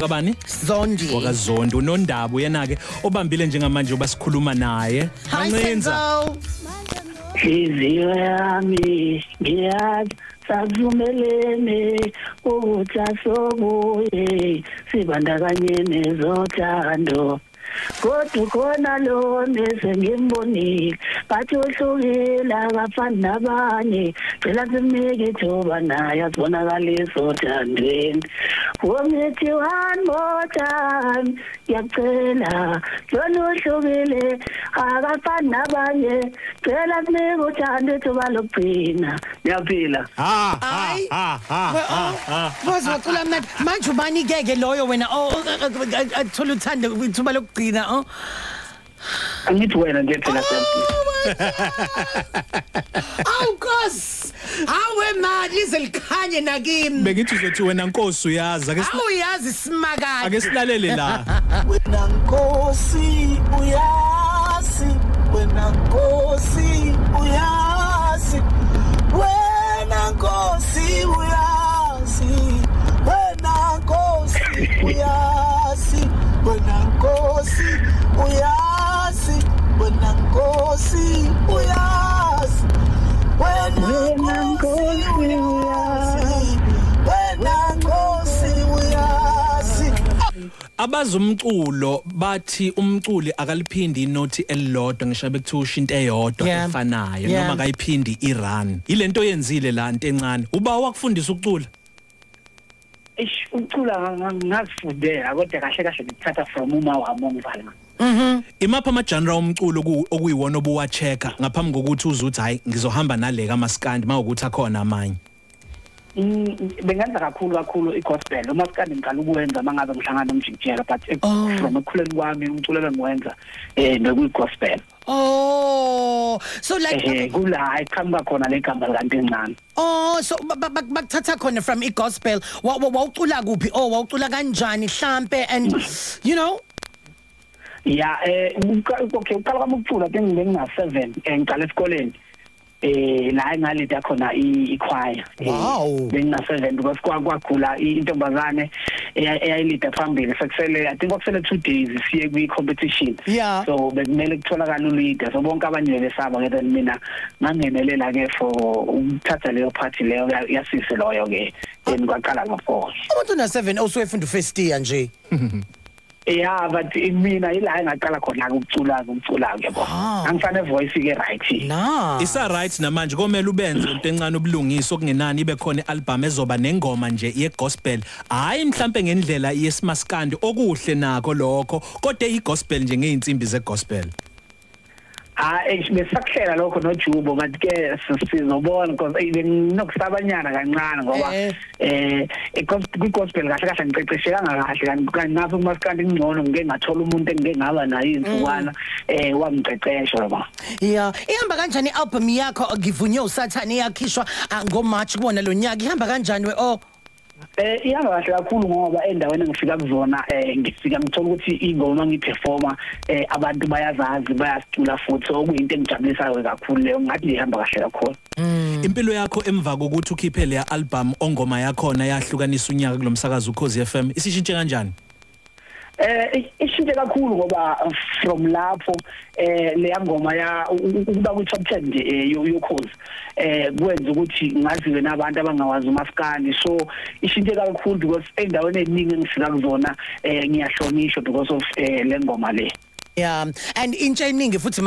Wakabani? Zondi. Wakazondi unondaba uyena ke obambile njengamanje obasikhuluma naye. Mancinza. Inhliziyo yami ngiyazi savumelene ukuthi asobuye sibandakanye nezothando kodwa khona lona sengimbonile bathi uhlukile akafani nabanye cela simnike ithuba naye asibonakalise othandweni. Wongithi one more time ngiyacela lona uhlukile akafani nabanye cela simnike uthando ithuba lokugcina. Ngiyaphila. Ha ha ha ha. Waze wacula mnandi manje ubani ke loyo wena athola uthando ithuba lokugcina? Oh, angithi wena nje phela selfie. Awu Nkosi, awe mali lize likhanye nakimi. Bengithi uzothi wena Nkosi uyazi ake awuyazi simakade. Ake silalele la. Wena Nkosi uyazi, wena Nkosi uyazi, wena Nkosi uyazi, wena Nkosi uyazi, wena Nkosi uyazi, wena Nkosi uyazi, wena Nkosi uyazi, wena Nkosi uyazi. Abazumculo bathi umculi akaliphindi inothi elilodwa ngisho bekuthiwa ushinto eyodwa efanayo noma akayiphindi irun. Ilento yenzile la into encane. Uba wakufundisa ukucula? Eish, ukucula ngazifundela kodwa kahle kahle ngithatha from uma wami ongivala. Imapha ama genre omculo okuyiwona obuwa-checka ngaphambi kokuthi uzuthi hayi ngizohamba nale kaMaskandi mawukuthi akhona amanye? Bengenza kakhulu kakhulu i-gospel. Umaskandi ngiqala ukuwenza mangabe ngihlangana nomjikijelo, but from ekukhuleni kwami umculo engiwenza bekuyi-gospel. Oh, so like kula iqhamuka khona legama likaNto Encane. Oh, so bakuthatha khona from i-gospel. Wawucula kuphi? Oh, wawucula kanjani mhlambe and you know? Yeah, okay, uqala kwami ukucula bengina 7 ngiqala esikoleni. La engalida khona ichoir. Wow. Bengina 7 because kwakhula intombazane eyayilida phambili sekusele I think kwakusele 2 days siye kwi competition. So bekumele kutholakala uleader. So bonke abanye besaba ke then mina ngangenelela ke for ukuthatha leyo party leyo yasise loyo ke then kwaqala ngapho. Umuntu na 7 osuyefunda first year nje. Yeah, but mina ila engaqala khona ukucula yabo. Angifane voice ke right. No. Isa right namanje komele ubenze into encane ubulungisa okungenani ibe khona ialbum ezoba nengoma nje ye gospel. Hayi mhlambe ngendlela yesimaskandi okuhle nako lokho kodwa igospel nje ngeinsimbi ze gospel. Ah, besakuhlela lokho noJubo but ke sizobona because benginokusabanyana kancane ngoba kwi-gospel kahle kahle ngiqeqeshekanga kahle kanti ngapha kumaskandi ngcono ngike ngathola umuntu engike ngaba naye insukwana wangiqeqesha yabo. Yeah, ihamba kanjani i-album yakho ngivunywe uSathane yakhishwa ngoMarch kubona lo nyaka ihamba kanjani we? Oh, ihamba kahle kakhulu ngoba endaweni engifika kuzona ngifika ngithola ukuthi ingoma ngiperforma abantu bayazazi bayasicula futhi okuyinto engijabulisayo kakhulu leyo ngathi ihamba kahle kakhulu. Impilo yakho emva kokuthi ukhiphe le album ongoma yakhona yahlukanisa unyaka kulomsakazo Ukhozi FM isishintshe kanjani? Ishintshe kakhulu ngoba from lapho leya ngoma ya ukuba kwi top 10 nje yokhozi kwenza ukuthi ngaziwe nabantu abangawazi umaskandi, so ishintshe kakhulu because endaweni eziningi engifika kuzona ngiyahlonishwa because of le ngoma le. Yeah, and intsha eningi futhi